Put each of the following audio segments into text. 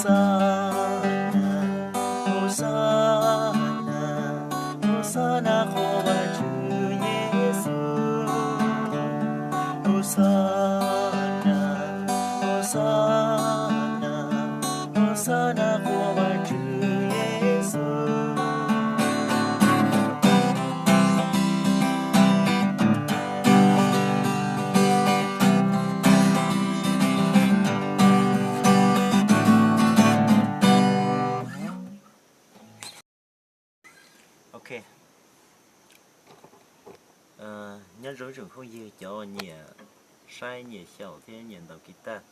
Hosanna, Hosanna, Hosanna qhuas Vajtswv Yexus. Hosanna, Hosanna, Hosanna qhuas Vajtswv Yexus. Ok. Nyob zoo tsoom phooj ywg cov nyiam saib nyiam xyaum thiab nyiam ntaus kiv taj,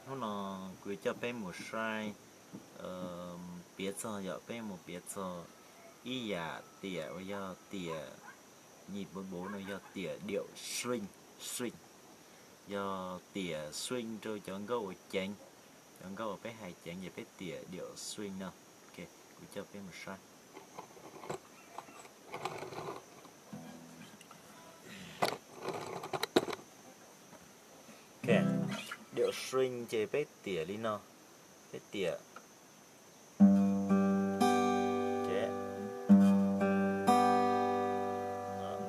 hnub no kuv yuav coj peb mus saib, piav txog, yog peb mus piav txog ib yam tiam uas yog tiam nyis npuv npuv no yog tiam điệu swing, swing, yog tiam swing rau cov nkauj uas ceev, cov nkauj uas peb hais ceev ces peb tiam điệu swing no. Ok, kuv coj peb mus saib. Ok, điệu swing ces peb tiam li no, peb tiam,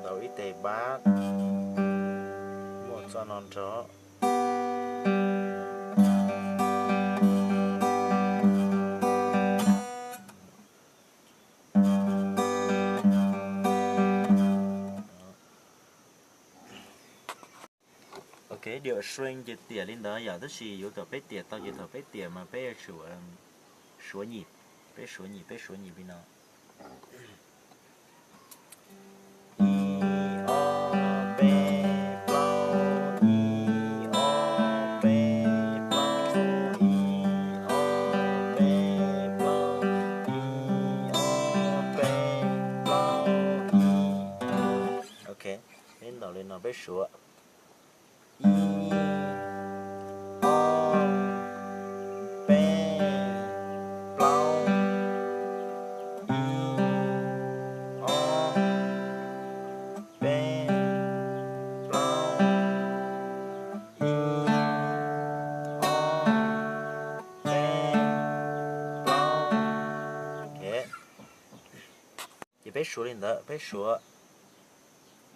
ntaus ib tes bass, muaj txoj no nrog. Ok, điệu swing ces tiam li ntawd yom, tab sis yuav kom peb tiam tau ces thaum peb tiam mas peb yuav tsum suav nyim, peb suav nyim, peb suav nyim li no. Ib, ob, peb, plaub, ib, ob, peb, plaub, ib, ob, peb, plaub, ib, ob, peb, plaub, ib. Ok, peb ntaus li no peb suav. Ib, ob, peb, plaub, ib, ob, peb, plaub, ib, ob, peb, plaub. Ok. Ces peb suav li ntawd, peb suav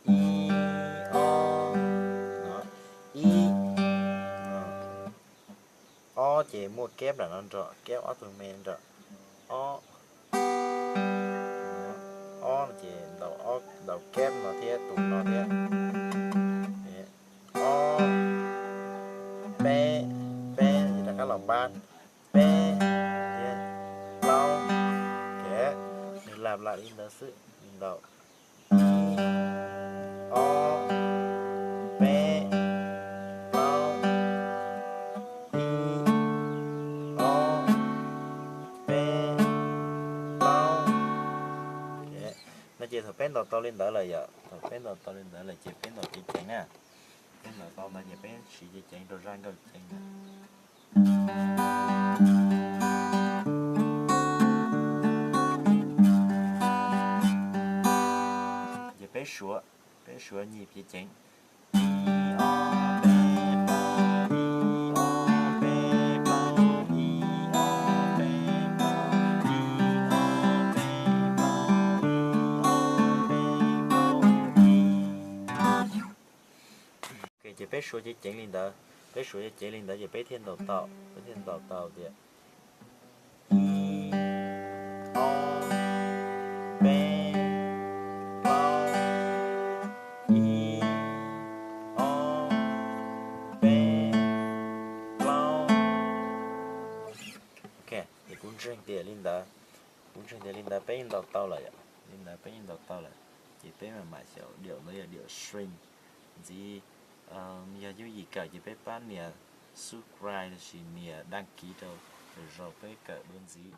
ib, ob, ib, ob ces muaj keb nram no nrog, keb ob tug me nrog, ob, ob ces ntaus keb no thiab tus no thiab, ob, peb, peb ces rov qab los pab, peb, thiab plaub, nws lab lab li ntawd xwb, ntaus ib, ob, peb, plaub, ib, ob, peb, plaub. No ces thaum peb ntaus tau li ntawd lawm yom, thaum peb ntaus tau li ntawd lawm ces peb ntaus ceev ceev na. Peb ntaus tau ntawd ces peb siv ceev ceev rau zaj nkauj ceev na. Ces peb suav, peb suav nyim ceev ceev. Ok, ces peb suav ceev ceev li ntawd, peb suav ceev ceev li ntawd ces peb thiaj ntaus tau, peb thiaj ntaus tau tias ib, ob, peb, plaub, ib, ob, peb, plaub. Ok, ces kuv ntseeg tias li ntawd, kuv ntseeg tias li ntawd peb yeej ntaus tau lawm yom, li ntawd peb yeej ntaus tau lawm. Ces peb mam mam xyaum điệu ntawd yog điệu swing ntxiv. Yog yooj yim kawm ces peb pab nias subscribe los sis nias đăng ký rau, zaum peb kawm dua ntxiv.